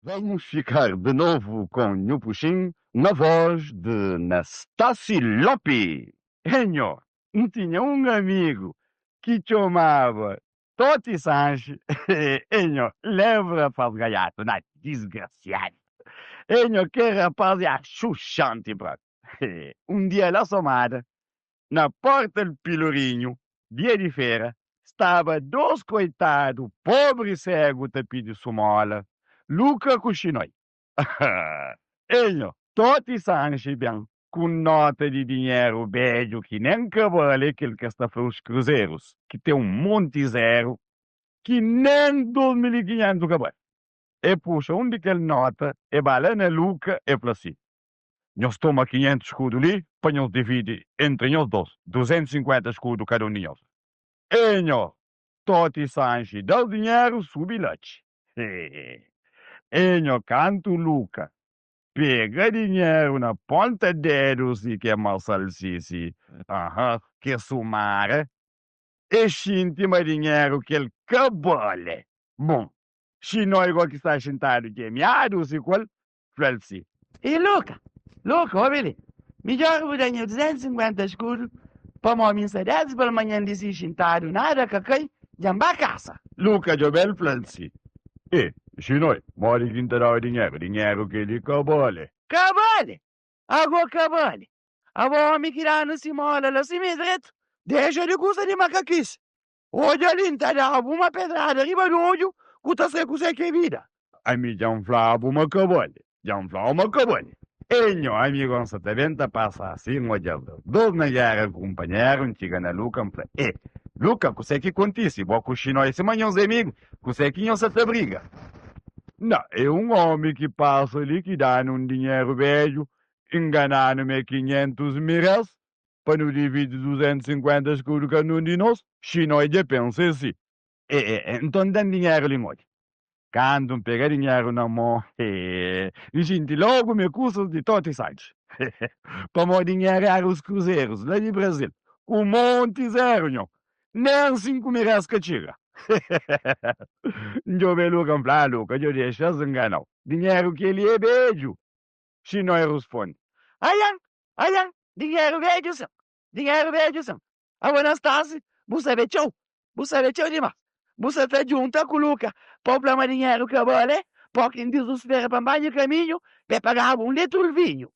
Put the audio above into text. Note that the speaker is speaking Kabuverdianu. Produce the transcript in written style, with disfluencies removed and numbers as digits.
Vamos ficar de novo com Nhu Puxin na voz de Nastassi Lopi. Nho, N tinha un amigu ki txomaba Toti Sanxi. Nho, lembra rapaz gaiatu, na disgrasiadu. Nho, kel rapaz é xuxanti propi. Un dia la Somada, na porta di Pilorinhu, dia di fera, staba dos koitadu pobri segu ta pidi sumola, Luka ku Xinoi. Enho, Toti Sanxi ben ku un nota di dinheru bedju ki nen ka bale kel ki es ta fla uns kruzerus, ki ten un monti zeru ki nen 2500 ka bale. E puxa un di kel nota, e ba la na Luka, e fla si, Nhos toma 500 skudu li pa nhos dividi entri nhos dos, 250 skudu kada un di nhos. Enho, Toti Sanxi da-s dinheru, subi latxi. Enho, kantu Luka pega dinheru na ponta dedu si ke masal si si, aha, ke sumara, e xinti ma dinheru kel ka bale. Bon, xinoi go ki sta xintadu djemiadu si ku el, fla-l si. E Luka, Luka, obi li, midjor bu da nha 250 skudu, pamodi mi N sta desdi palmanhan di si xintadu, nada ka kai, dja N ba kasa. Luka djobe-l, fla-l si. E, xinoi, modi ki N ta da-u dinheru? Dinheru kel-li ka bale. Ka bale! Ago ka bale! Abo omi ki da-nu simola la sima e dretu, dexa di kusa di makakisi. Odja li, N ta da-bu uma pedrada riba di odju ku ta sai kuzê ki é vida. Ami dja N fla-bu ma ka bale. Dja N fla-u ma ka bale. Ei nho, amigu, N sa ta ben ta pasa asi, N odja-s es dos na géra ku kunpanheru, N txiga na Luka, N fla, E, Luka, kuzê ki kontise? Bo ku Xinoi sima nhos amigu, kuzê ki nhos sa ta briga? Na, é un ómi ki pasa li ki da-nu un dinheru bedju, ingana-nu ma é kinhentus mirés, Pa nu dividi 250 skudu kada un di nos, Xinoi dja pensa é si. E, e, nton da-m dinheru li modi. Kantu N pega dinheru na mo, e, N xinti logu ma é kusas di Toti Sanches. Pamodi dinheru éra us kruzerus la di Brazil, ku monti zeru, nho. Nen 5 mirés ka txiga. N djobe Luka, N fla, Ah, Luka, djo dexa-s ngana-u. Dinheru kel-li é bedju. Xinoi rusponde, Aian, aian, dinheru bedju sin, dinheru bedju sin. Abo Anastasi, bu sabe txeu, bu sabe txeu dimas. Bu sa ta djunta ku Luka pa bu fla ma dinheru ka bale, pa ki N dizuspera pa N ba nha kaminhu, pa e pagabu un litru di vinhu.